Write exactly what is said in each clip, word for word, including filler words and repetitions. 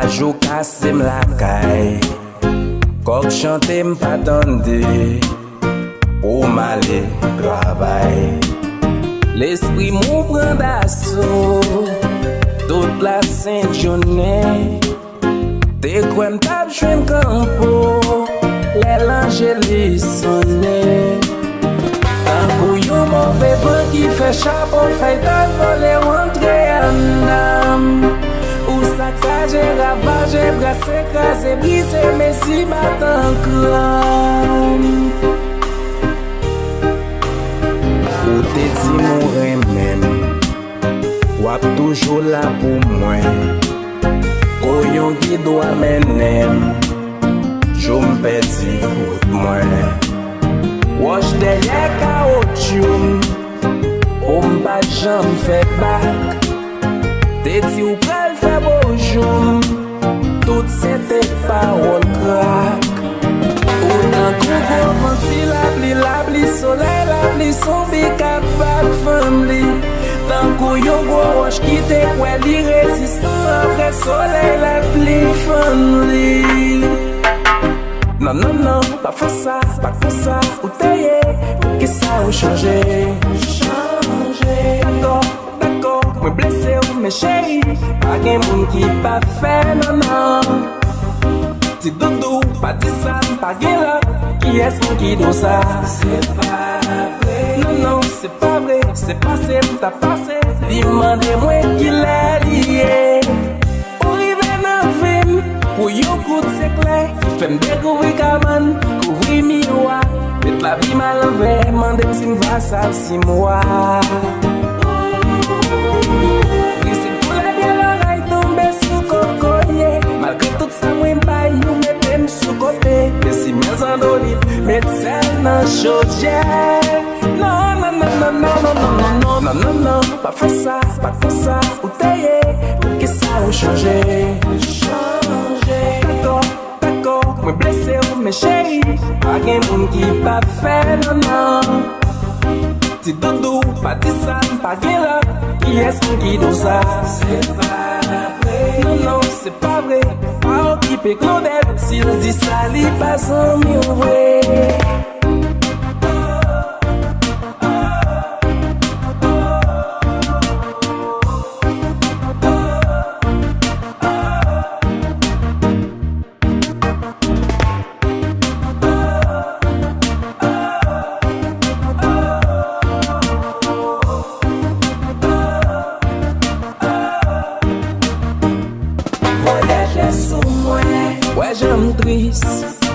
Jou kase m lakay, kòk chante m pa tande, pou m ale travay. Lespri m ou pran daso, tout lasent jounen. Te kwè m t ap jwenn kanpo, lè lanjelis sonnen. Tankou yon move van ki fè chapo fèy t al vole rantre anndan m. Ou sakaje, ravaje, brase, kraze, brize, mezi batan kran m. Ou te di m ou renmen m, w ap toujou la pou mwen. Kou yon gid w a mennen m, jou m pèdi wout mwen. Wòch dèyè kawotchou m, pou m pa janm fè bak. Te di w pral fè bo jou m, tout se te pawòl krak. Ou tankou gwo van ti lapli, lapli solèy, lapli sonbi k ap bat fanm li. Tankou yon gwo wòch ki te kwè li rezistan apre solèy lapli fann li. Non, non, non, pa fè sa, pa konsa ou te ye. Poukisa ou chanje? Chanje. Dakò, dakò, mwen blese w, men cheri, pa gen moun ki pa fè non, non. Ti doudou, pa di sa, m pa gen lòt. Kiyès mwen ki di w sa? Se pa vre. Non, non, se pa vre. Se pase m t ap pase. Li mande mwen kilè li ye. Ou rive nan vi m pou yon kout seklè. Fè m dekouvri kabann, kouvri miwa. Met lavi m alanvè, mande m si m va sal, si m wa. Risid koulè byen lòray tonbe sou kokoye. Malgre tout sa mwen bay, ou mete m sou kote. Mesi men zandolit, met sèl nan chodyè. Non, non, non, non, non, non, non, non, non, non, non, non, pa fè sa, pa konsa ou te ye. Poukisa ou chanje? Chanje. Dakò, dakò, mwen blese w, men cheri, pa gen moun ki pa fè non, non. Ti doudou, pa di sa, m pa gen lòt. Kiyès mwen ki di w sa? Se pa vre. Non, non, se pa vre. Pa okipe Claudette, si l di sa, li pa zanmi w vre. Voye je sou mwen. Wè jan m tris.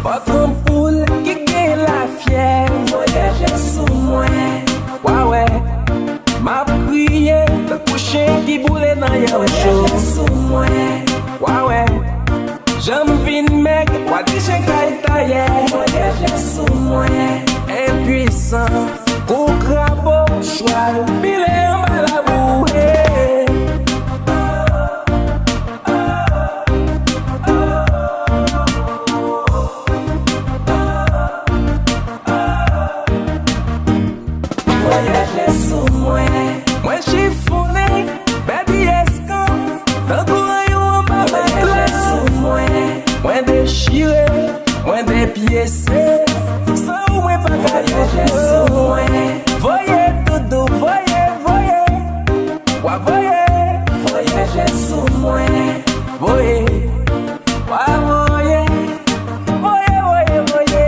Pòt an poul ki gen lafyè. Voye je sou mwen. Wa wè. M ap kriye tankou chen ki boule nan yanm cho. Voye je sou mwen. Wa wè. Jan m vin mèg, w a di chen kay tayè. Voye je sou mwen. Enpwisan, kou krabo, chwal, pile anba labou, hey. Voye je sou mwen. Mwen chifonnen, bèbi eskan, tankou ranyon anba matrès. Mwen dechire, mwen depyese, san ou mwen pa ka viv. Voye doudou, voye, voye. W a voye. Voye je sou mwen. Voye. W a voye. Voye, voye, voye.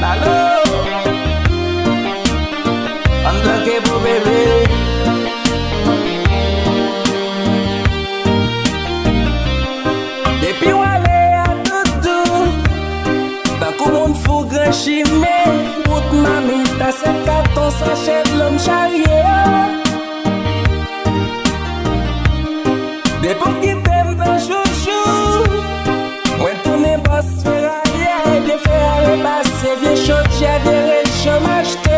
Dalo. Ann bloke pou bebe. Depi w ale a doudou, tankou moun fou gran chimen, bout mamit a sèt katon sachè dlo m charye. Depi w kite m nan chouchou, mwen tounen bòs feraye, vye feraye pase, vye chodyè, vye recho m achte.